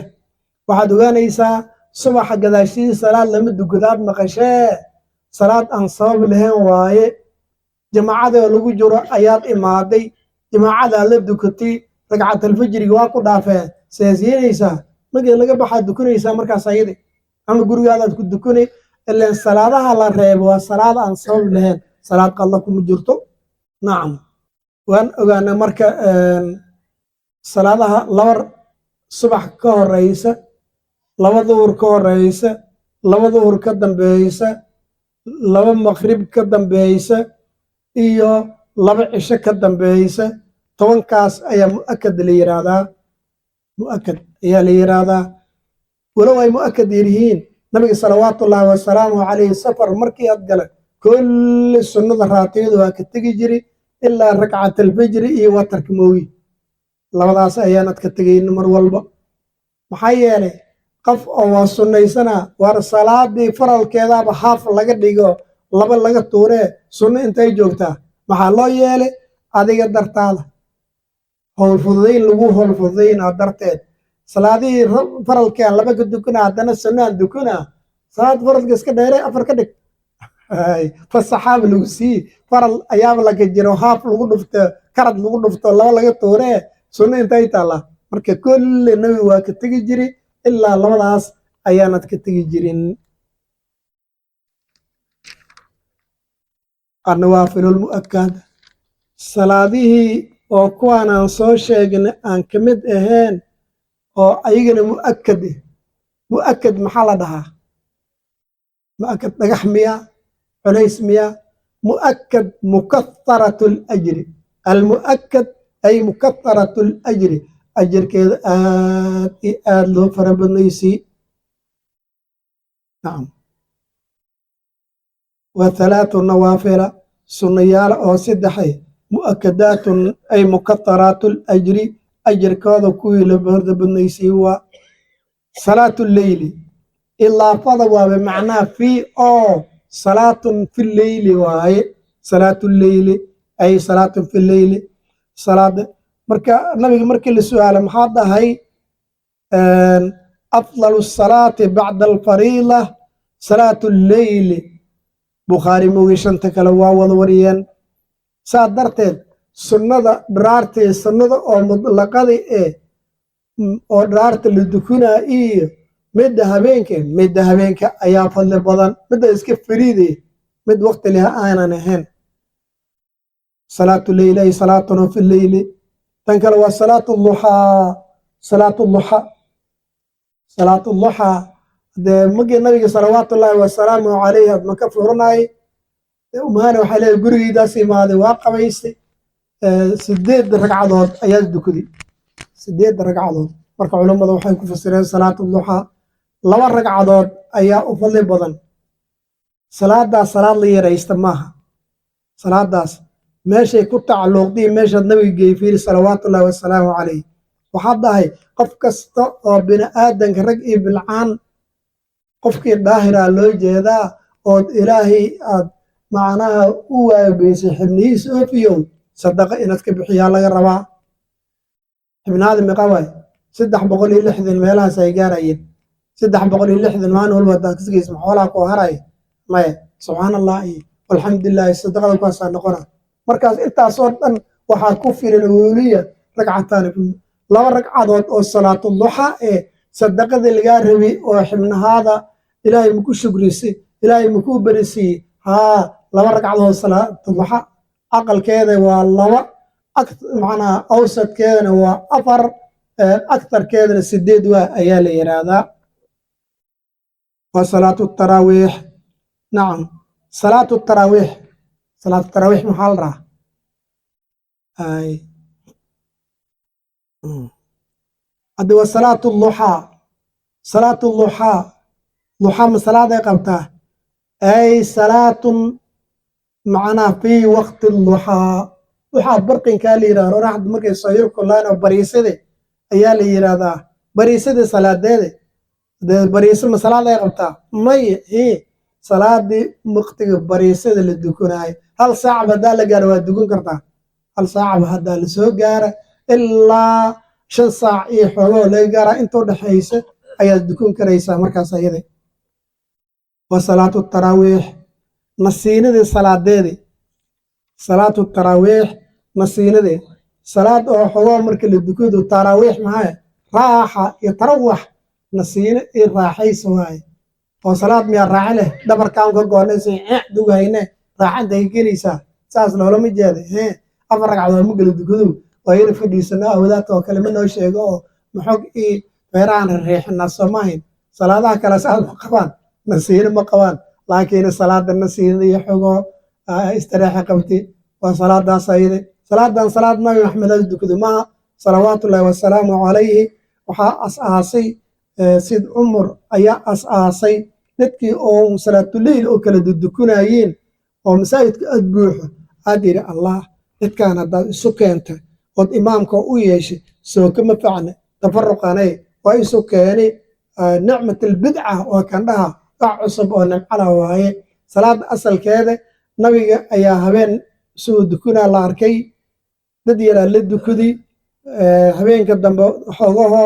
waxaad ogaanaysaa subaxa gadaashiisa salaad lama dukadaad maqashee, salaad aan sabab lahayn waaye. Jamaacadoo lagu jiro ayaad imaaday, jamaacadaa la dukatay, ragcatalfajriga waa ku dhaafeen, sees yeelaysaa? Markii laga baxaad dukanaysaa markaas ayadi ama gurigaadaad ku dukanay. Ileen salaadaha la reebo waa salaad aan sabab lahayn, salaad qadla kuma jirto. Nacam, waan ogaanaa. Marka salaadaha laba subax ka horeysa, laba duhur ka horeysa, laba duhur ka dambeysa, laba maqrib ka dambeysa iyo laba cisho ka dambeysa, 10kaas ayaa mu'akad la yiraahdaa, mu'akad ayaa la yiraahdaa. Walow ay mu'akad yihiin, nabiga salawaatullaahi wasalaamu calayhi safar markii aad gala kulli sunnada raatibada waa ka tegi jiri, ilaa ragcatalfajri iyo watarka mooyi, labadaas ayaanad ka tegayn mar walba. Maxaa yeelay qof oo waa sunnaysana waar salaadii faralkeedaaba haaf laga dhigo, laba laga tuuree, sunno intay joogtaa? Maxaa loo yeelay? Adiga dartaada howl fududayn lagu howl fududaynaa darteed. Salaadihii faralkaan laba ka dukana, haddana sunnaan dukana. Salaad faralka iska dheere, afar ka dhig, fasaxaaba lagu sii. Faral ayaaba laga jiro, haaf lagu dhufto, karad lagu dhufto, laba laga tuuree, sunno intay taallaa? Marka kulli nabiga waa ka tegi jiri, ilaa labadaas ayaanad ka tegi jirin. Annawaafilulmu'akada, salaadihii oo kuwaan aan soo sheegnay aan ka mid ahayn oo ayagana mu'akad eh. Mu'akad maxaa la dhahaa? Mu'akad dhagax miya, culays miya? Mu'akad mukatharatu lajri, almu'akad ay mukatharatu lajri, ajarkeeda aad iyo aad loo fara badnaysii. Nacam, wa thalaathu nawaafila Sunnayaal oo saddexay, mu'akadaatun ay mukataraatu lajri, ajarkooda kuwii la badnaysay waa salaatu leyli. Ilaafada waa bimacnaa fii oo salaatun fi leyli waaye. Salaatu leyli ay salaatun fi leyli. Salaada marka nabiga markii la su'aala, maxaa dhahay? Afdalu salaati bacda alfariida salaatu leyli. Bukhaari moogi, shanta kale waa wada wariyeen. Saa darteed sunnada dharaartee, sunnada oo mutlaqada ee oo dharaarta la dukunaa iyo midda habeenka, midda habeenka ayaa fadli badan, midda iska fariide, mid waqti leh aanan ahayn. Salaatu leyli ay salaatuna fi leyli. Tan kale waa salaatu duxaa. Salaatu duxa, salaatu duxaa dee markii nabiga salawaatullaahi wasalaamu calayhi ad maka furanay, umahana waxay leedahay gurigeydaas imaaday, waa qabaystay, 8 ragcadood ayaa dukaday, 8 ragcadood. Marka culummada waxay ku fasireen salaatu duxaa 2 ragcadood ayaa u fadli badan. Salaadaas salaad la yaraysta maaha. Salaadaas meeshay ku tacalluqday, meeshaad nabiga geey fiiri salawaatullaahi wasalaamu calayh. Waxaad dhahay qof kasta oo bini aadanka, rag iyo bilcaan, qofkii daahiraa loo jeedaa, ood Ilaahay aad macnaha u waabeysay xibnihiisa oofiyow, sadaqa inaad ka bixiyaa laga rabaa. Xibnaadi meeqa waay? 360 meelahaas ay gaarayeen. 360 maalin walba haddaad kasgeysa, xoolaha koo haraya? Maya. Subxaan Allah iyo alxamdulilah, sadaqada kuwaasaa noqona. Markaas intaasoo dhan waxaa ku filan weliya ragcataani, 2 ragcadood oo salaatu duxa ee sadaqadii lagaa rabay oo xibnahaada Ilaahay maku shukrisay, Ilaahay makuu berisiiyey. Haa, 2 ragcadood salaatu duxa aqalkeeda waa 2, macnaha awsadkeedana waa 4, aktarkeedana 8 waa ayaa la yidhaahdaa. Waa salaatu taraawiix. Nacam, salaatu taraawiix. Salaatu taraawiix maxaa la rahaa? Ay, hadda waa salaatu duxaa. Salaatu duxaa, duxaa ma salaaday qabtaa? Ay salaatun macnaha fii waqti duxaa. Duxaa barqinkaa la yidhahda, qoraxda markay soo yar kullaan oo bariisade ayaa la yidhahdaa. Bariisada salaadeede dee, bariise ma salaad ay qabtaa? Maya. Hee, salaadii waqtiga bariisada la dukanaayo, hal saacba haddaa la gaaro waa dukan kartaa. Hal saacba haddaa la soo gaara ilaa 5 saac iyo xoogoo laga gaaraa, inta u dhexaysa ayaad dukan karaysaa. Markaas ayada waa salaatu taraawiix, nasiinadii salaadeedii. Salaatu taraawiix, nasiinadii salaad oo xogoo marka la dukado. Taraawiix maxaa? Raaxa iyo tarawax, nasiino iyo raaxaysa waaye. Oo salaad miyaa raaxe leh? Dhabarkaan ka goonaysa dugahayne, raaxanta ay gelaysaa, saas loolama jeeda. Hee, 4 ragcadood ma gela dukado, waa yara fadhiisano. Awadaadka oo kale ma noo sheego oo maxog ii feerahan reexinaa soomahayn. Salaadaha kale saas ma qabaan, nasiino ma qabaan, laakiin salaada nasiinada iyo xogoo istiraaxa qabti waa salaadaas ayada. Salaadan salaad Nabi Maxamed aad dukado maaha salawaatullaahi wasalaamu calayhi. Waxaa as-aasay Sid Cumar ayaa as-aasay. Dadkii oo salaatuleyl oo kala dudukunayeen oo masaajidka aad buuxo, aad yidhi, "Allah, dadkan haddaad isu keenta ood imaamka u yeeshay, soo kama facne tafaruqanay?" Waa isu keenay. Nicmat albidca waa kan dhaha, wax cusub oo nimcala waaye. Salaada asalkeeda nabiga ayaa habeen isagoo dukunaa la arkay, dad yaraa la dukaday. Habeenka dambe xogaho,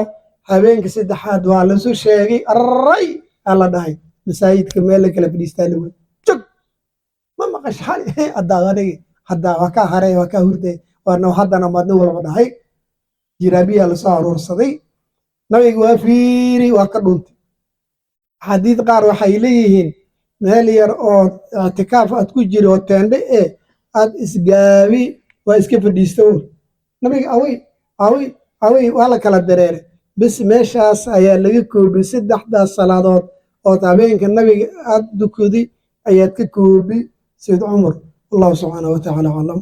habeenka saddexaad waa lasu sheegay, array aa la dhahay, masaajidka meel la kala fadhiistaa la wey jog. Ma maqasho xali haddaa anigi haddaa waa kaa haray, waa kaa hurday, waana haddana madni walba dhahay. Jiraabiyaa lasoo aruursaday, nabiga waa fiiri, waa ka dhuntay. Axaadiid qaar waxay leeyihiin meel yar oo ictikaaf aad ku jiri oo teendhe eh aad isgaabi, waa iska fadhiista. Nabiga awey, awey, awey, waa la kala dareeray. Bis meeshaas ayaa laga koobay saddexdaas salaadood oo habeenka nabiga aad dukaday ayaad ka koobi, Sayid Cumar. Allahu subxaanahu watacaala aclam.